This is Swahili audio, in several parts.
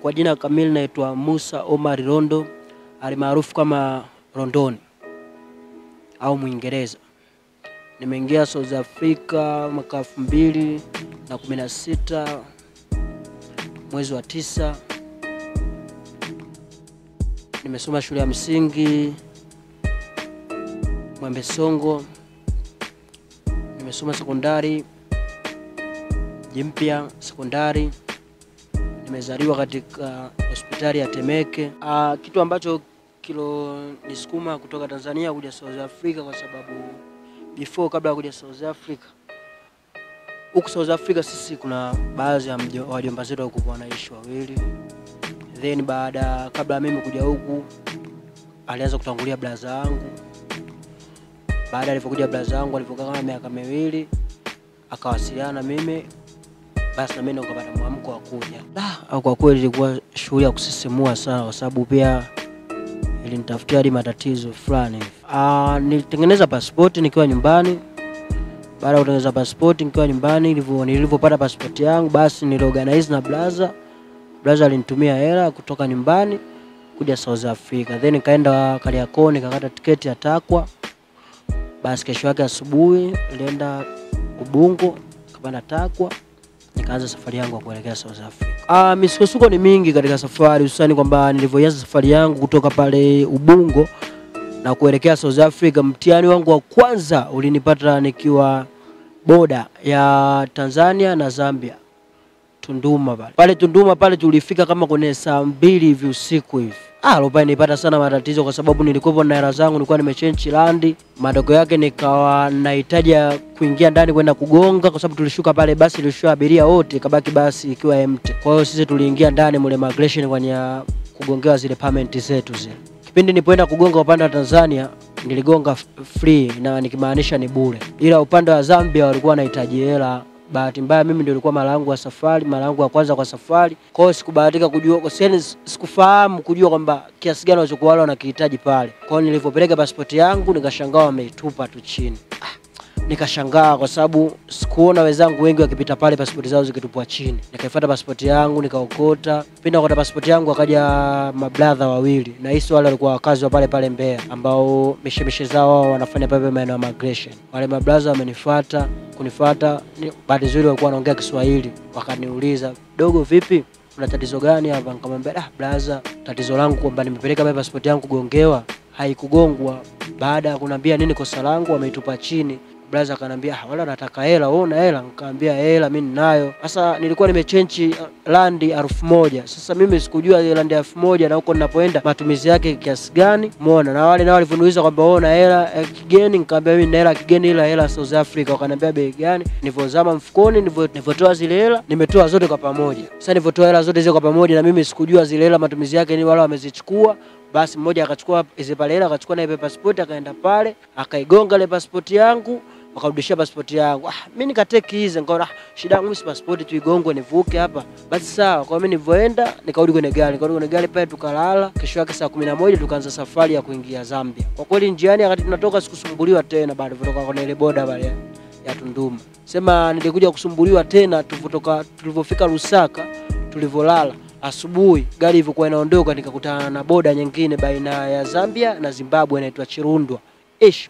Kwa jina kamili naitwa Musa Omar Rondo, alimaarufu kama Rondoni au Mwingereza. Nimeingia South Africa mwaka 2016 mwezi wa 9. Nimesoma shule ya msingi Mwembe Songo. Nimesoma sekondari Jimpya sekondari. Nimezaliwa katika hospitali ya Temeke. Kitu ambacho kilo nisukuma kutoka Tanzania kuja South Africa, kwa sababu before, kabla ya kuja South Africa, huku South Africa sisi kuna baadhi ya wajomba zetu walikuwa wanaishi wawili. Then baada, kabla mimi kuja huku, alianza kutangulia blaza yangu. Baada alipokuja blaza yangu, alipokaa kama miaka miwili, akawasiliana mimi, basi na mimi nikapata mwamko wa kuja. Kwa kweli ilikuwa shughuli ya kusisimua sana, kwa sababu pia ilinitafutia hadi matatizo fulani. Nilitengeneza pasipoti nikiwa nyumbani. Baada ya kutengeneza pasipoti nikiwa nyumbani, nilivyopata pasipoti yangu, basi niliorganize na blaza. Blaza alinitumia hela kutoka nyumbani kuja South Africa. Then nikaenda Kariakoo nikakata tiketi ya Takwa. Basi kesho yake asubuhi nilienda Ubungo, nikapanda Takwa, nikaanza safari yangu ya kuelekea South Africa. Misukosuko ni mingi katika safari, hususani kwamba nilivyoanza safari yangu kutoka pale Ubungo na kuelekea South Africa, mtihani wangu wa kwanza ulinipata nikiwa boda ya Tanzania na Zambia, Tunduma pale. Pale Tunduma pale tulifika kama kwenye saa 2 hivi usiku hivi. Lopa nilipata sana matatizo kwa sababu nilikuwa na hela zangu, nilikuwa nimechange landi. Matokeo yake nikawa nahitaji kuingia ndani kwenda kugonga, kwa sababu tulishuka pale basi ilishuka abiria wote, kabaki basi ikiwa empty. Kwa hiyo sisi tuliingia ndani mule migration kwenye kugongewa zile payment zetu zile. Kipindi nilipoenda kugonga upande wa Tanzania niligonga free, na nikimaanisha ni bure. Ila upande wa Zambia walikuwa wanahitaji hela. Bahati mbaya mimi ndio nilikuwa mara yangu ya safari, mara yangu ya kwanza kwa safari. Kwa hiyo sikubahatika kujua, kwa sababu sikufahamu kujua kwamba kiasi gani walichokuwa wale wanakihitaji pale. Kwa hiyo nilipopeleka pasipoti yangu nikashangaa wameitupa tu chini. Nikashangaa kwa sababu sikuona wenzangu wengi wakipita pale pasipoti zao zikitupwa chini. Nikaifuata pasipoti yangu nikaokota. Pindi naokota pasipoti yangu akaja mabradha wawili, na hisi wale walikuwa wakazi wa pale pale Mbeya ambao mishemishe zao wao wanafanya pale maeneo ya migration. Wale mabradha wamenifuata, kunifuata, bahati nzuri walikuwa wanaongea Kiswahili. Wakaniuliza, "Dogo vipi? Una tatizo gani hapa?" Nikamwambia, "Brother, tatizo langu kwamba nimepeleka pale pasipoti yangu kugongewa, haikugongwa. Baada ya kuniambia nini kosa langu, wameitupa chini." Brother akanambia, "Wala nataka hela, wewe una hela?" Nikamwambia, "Hela mimi ninayo." Sasa nilikuwa nimechange landi 1000. Sasa mimi sikujua ile landi 1000 na huko ninapoenda matumizi yake kiasi gani. Umeona? Na wale nao walivuniuliza kwamba wewe una hela kigeni, nikamwambia mimi nina hela kigeni ila hela South Africa. Wakaniambia bei gani? Nilivozama mfukoni, nilivyotoa zile hela, nimetoa zote kwa pamoja. Sasa nilivyotoa hela zote zile kwa pamoja na mimi sikujua zile hela matumizi yake ni wala wamezichukua. Basi mmoja akachukua hizo pale hela, akachukua na ile passport akaenda pale, akaigonga ile passport yangu, wakarudishia passport yangu. Mimi nikateki hizi, nikaona shida yangu si passport tu igongwe nivuke hapa. Basi sawa, kwa mimi nilivyoenda nikarudi kwenye gari, nikarudi kwenye gari pale tukalala. Kesho yake saa 11 tukaanza safari ya kuingia Zambia. Kwa kweli njiani wakati tunatoka sikusumbuliwa tena bado, kutoka kwenye ile boda pale ya Tunduma. Sema nilikuja kusumbuliwa tena tulivyofika Lusaka, tulivyolala. Asubuhi gari ilivyokuwa inaondoka nikakutana na boda nyingine baina ya Zambia na Zimbabwe inaitwa Chirundwa.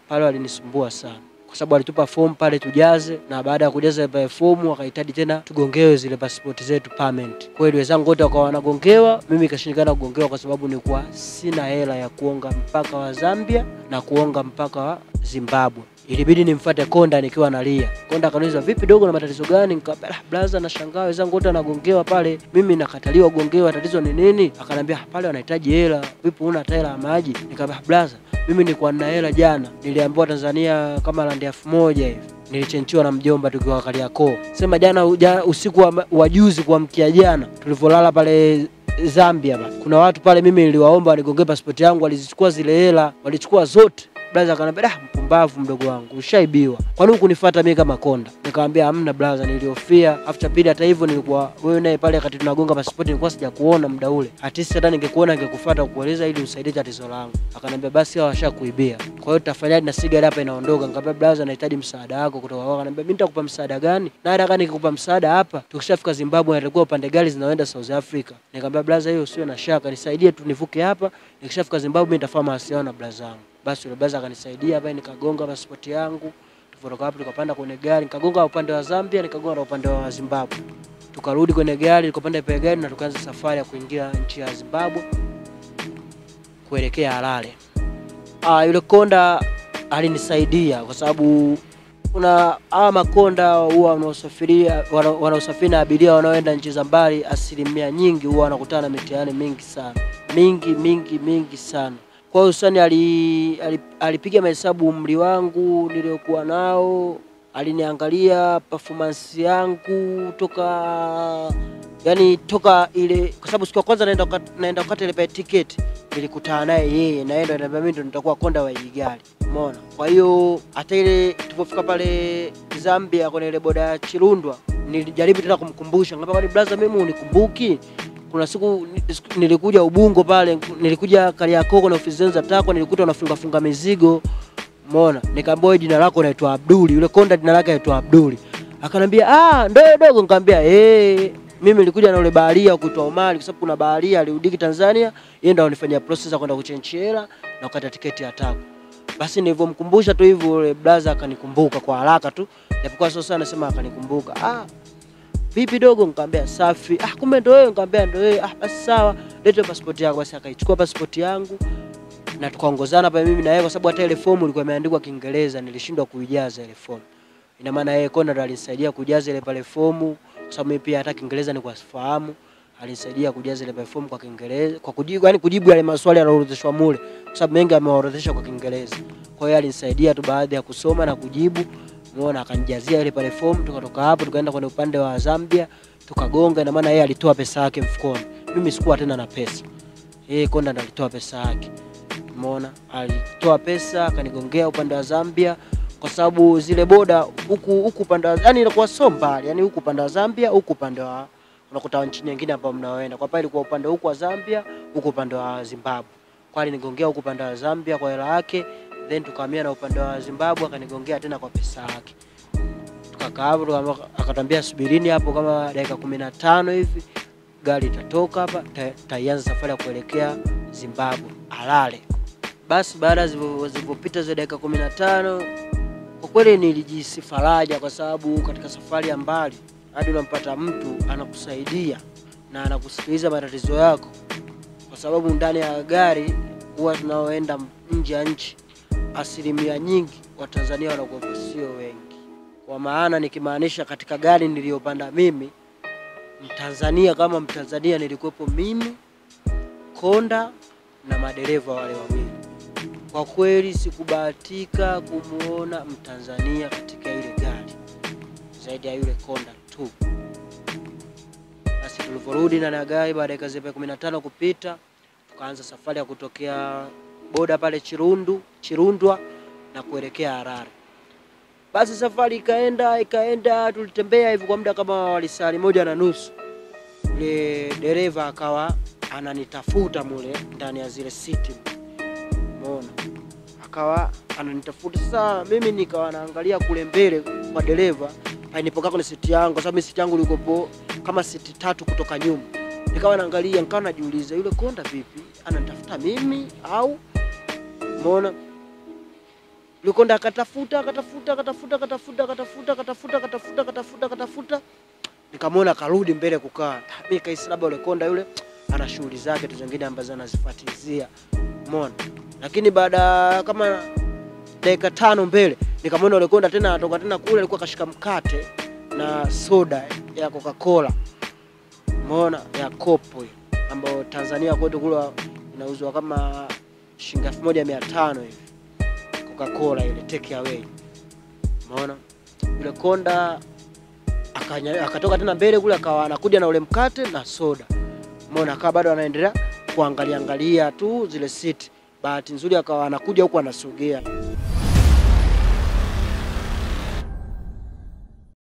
Pale walinisumbua sana, kwa sababu walitupa fomu pale tujaze, na baada ya kujaza pale fomu wakahitaji tena tugongewe zile passport zetu payment. Kweli wenzangu wote wakawa wanagongewa, mimi nikashindikana kugongewa kwa sababu nilikuwa sina hela ya kuonga mpaka wa Zambia na kuonga mpaka wa Zimbabwe. Ilibidi nimfuate konda nikiwa nalia. Konda akaniuliza, "Vipi dogo, na matatizo gani?" Nikamwambia, "Brother, nashangaa wenzangu wote wanagongewa pale, mimi nakataliwa kugongewa, tatizo ni nini?" Akaniambia, "Pale wanahitaji hela, vipi huna hela ya maji?" Nikamwambia, "Brother, mimi nilikuwa na hela jana, niliambiwa Tanzania kama randi 1000 hivi. Nilichenchiwa na mjomba tukiwa Kariakoo. Sema jana usiku wa juzi kuamkia jana tulivolala pale Zambia ba. Kuna watu pale mimi niliwaomba wanigongee passport yangu, walizichukua zile hela, walichukua zote. Brother akaniambia, "Da, mpumbavu mdogo wangu, ushaibiwa. Kwa nini hukunifuata mimi kama konda?" Nikamwambia, "Hamna brother, nilihofia. Afu cha pili hata hivyo nilikuwa wewe naye pale wakati tunagonga passport nilikuwa sijakuona muda ule. At least hata ningekuona ningekufuata kukueleza ili usaidie tatizo langu." Akaniambia, "Basi hao washakuibia. Kwa hiyo tutafanyaje na sigara hapa inaondoka?" Nikamwambia, "Brother, nahitaji msaada wako kutoka kwako." Akaniambia, "Mimi nitakupa msaada gani? Na hata kama nikikupa msaada hapa, tukishafika Zimbabwe natakuwa upande gari zinaoenda South Africa." Nikamwambia, "Brother, hiyo usiwe na shaka, nisaidie tu nivuke hapa. Nikishafika Zimbabwe mimi nitafanya mawasiliano na brother wangu." Basi yule brother akanisaidia hapa, nikagonga passport yangu. Tulipotoka hapo tukapanda kwenye gari, nikagonga upande wa Zambia, nikagonga na upande wa Zimbabwe. Tukarudi kwenye gari, tukapanda pale gari na tukaanza safari ya kuingia nchi ya Zimbabwe kuelekea Harare. Yule konda alinisaidia kwa sababu kuna hawa makonda huwa wanaosafiri na abiria wanaoenda nchi za mbali, asilimia nyingi huwa wanakutana na mitihani mingi sana. Mingi mingi mingi sana. Kwa hiyo Sani alipiga mahesabu umri wangu niliokuwa nao, aliniangalia performance yangu toka ile, kwa sababu siku ya kwanza naenda kukata ile ticket nilikutana naye yeye, na yeye ndo ananiambia mimi ndo nitakuwa konda wa hii gari. Umeona? Kwa hiyo hata ile tulipofika pale Zambia kwenye ile boda ya Chirundwa nilijaribu tena kumkumbusha, nikamwambia, "Kwani brother mimi unikumbuki? Kuna siku nilikuja Ubungo pale, nilikuja Kariakoo na ofisi zenu za TAKWA, nilikuta unafunga funga mizigo." Umeona? Nikamwambia, "Jina lako unaitwa Abduli." Yule konda jina lake anaitwa Abduli. Akanambia, "Ah, ndio dogo." Nikamwambia, "Eh, mimi nilikuja na yule baharia kutoa Omari kwa sababu kuna baharia alirudi Tanzania, yeye ndo alifanya process ya kwenda kuchange hela na kukata tiketi ya TAKWA." Basi nilivyomkumbusha tu hivyo yule brother akanikumbuka kwa haraka tu. Japokuwa sio sana nasema akanikumbuka. "Ah, vipi dogo?" Nikamwambia, "Safi." "Ah, kumbe ndio wewe." Nikamwambia, "Ndio wewe." "Ah, basi sawa, leta passport yako." Basi akaichukua passport yangu na tukaongozana pale mimi na yeye, kwa sababu hata ile fomu ilikuwa imeandikwa Kiingereza, nilishindwa kuijaza ile fomu. Ina maana yeye konda ndo alinisaidia kujaza ile pale fomu, kwa sababu mimi pia hata Kiingereza nilikuwa sifahamu. Alinisaidia kujaza ile pale fomu kwa Kiingereza, kwa kujibu, yani kujibu yale maswali yaliyoorodheshwa mule, kwa sababu mengi ameorodhesha kwa Kiingereza. Kwa hiyo alinisaidia tu baadhi ya kusoma na kujibu. Umeona, akanijazia ile pale fomu. Tukatoka hapo tukaenda kwenye upande wa Zambia tukagonga. Ina maana yeye alitoa pesa yake mfukoni, mimi sikuwa tena na pesa. Yeye konda ndo alitoa pesa yake. Umeona, alitoa pesa akanigongea upande wa Zambia, kwa sababu zile boda huku upande wa, yani ilikuwa sio mbali, yani huku upande wa Zambia, huku upande wa unakuta nchi nyingine ambapo mnaoenda. Kwa pale ilikuwa upande huku wa Zambia, huku upande wa Zimbabwe. Kwa alinigongea huku upande wa Zambia kwa hela yake, then tukahamia na upande wa Zimbabwe akanigongea tena kwa pesa yake. Tukakaa hapo, akatambia subirini hapo kama dakika 15 hivi gari itatoka hapa, taianza safari ya kuelekea Zimbabwe Harare. Basi baada zilipopita zile dakika 15 kwa kweli nilijihisi faraja, kwa sababu katika safari ya mbali hadi unampata mtu anakusaidia na anakusikiliza matatizo yako, kwa sababu ndani ya gari huwa tunaoenda nje ya nchi asilimia nyingi wa Tanzania wanakuwa sio wengi. Kwa maana nikimaanisha katika gari niliyopanda mimi Mtanzania kama Mtanzania nilikuwepo mimi, konda na madereva wale wawili. Kwa kweli sikubahatika kumuona Mtanzania katika ile gari zaidi ya yule konda tu. Basi tuliporudi na gari baada ya dakika 15 kupita, tukaanza safari ya kutokea boda pale Chirundwa na kuelekea Harare. Basi safari ikaenda, tulitembea hivi kwa muda kama walisali 1.5. Yule dereva akawa ananitafuta mule ndani ya zile city. Umeona? Akawa ananitafuta. Sasa mimi nikawa naangalia kule mbele kwa dereva, panipokaa kwenye siti yangu, kwa sababu siti yangu ilikuwa kama siti 3 kutoka nyuma. Nikawa naangalia, nikawa najiuliza yule konda vipi? Ananitafuta mimi au? Umeona? Yule konda akatafuta. Nikamwona akarudi mbele kukaa. Mimi kaisi labda yule konda yule ana shughuli zake tu zingine ambazo anazifuatilizia. Umeona? Lakini baada kama dakika 5 mbele nikamwona yule konda tena atoka tena kule, alikuwa kashika mkate na soda ya Coca-Cola. Umeona, ya kopo hiyo ambayo Tanzania kwetu kule inauzwa kama shilingi 1500 hivi. Coca-Cola ile take away. Umeona? Yule konda akatoka tena mbele kule akawa anakuja na ule mkate na soda. Umeona, akawa bado anaendelea kuangalia angalia tu zile seat. Bahati nzuri akawa anakuja huku anasogea.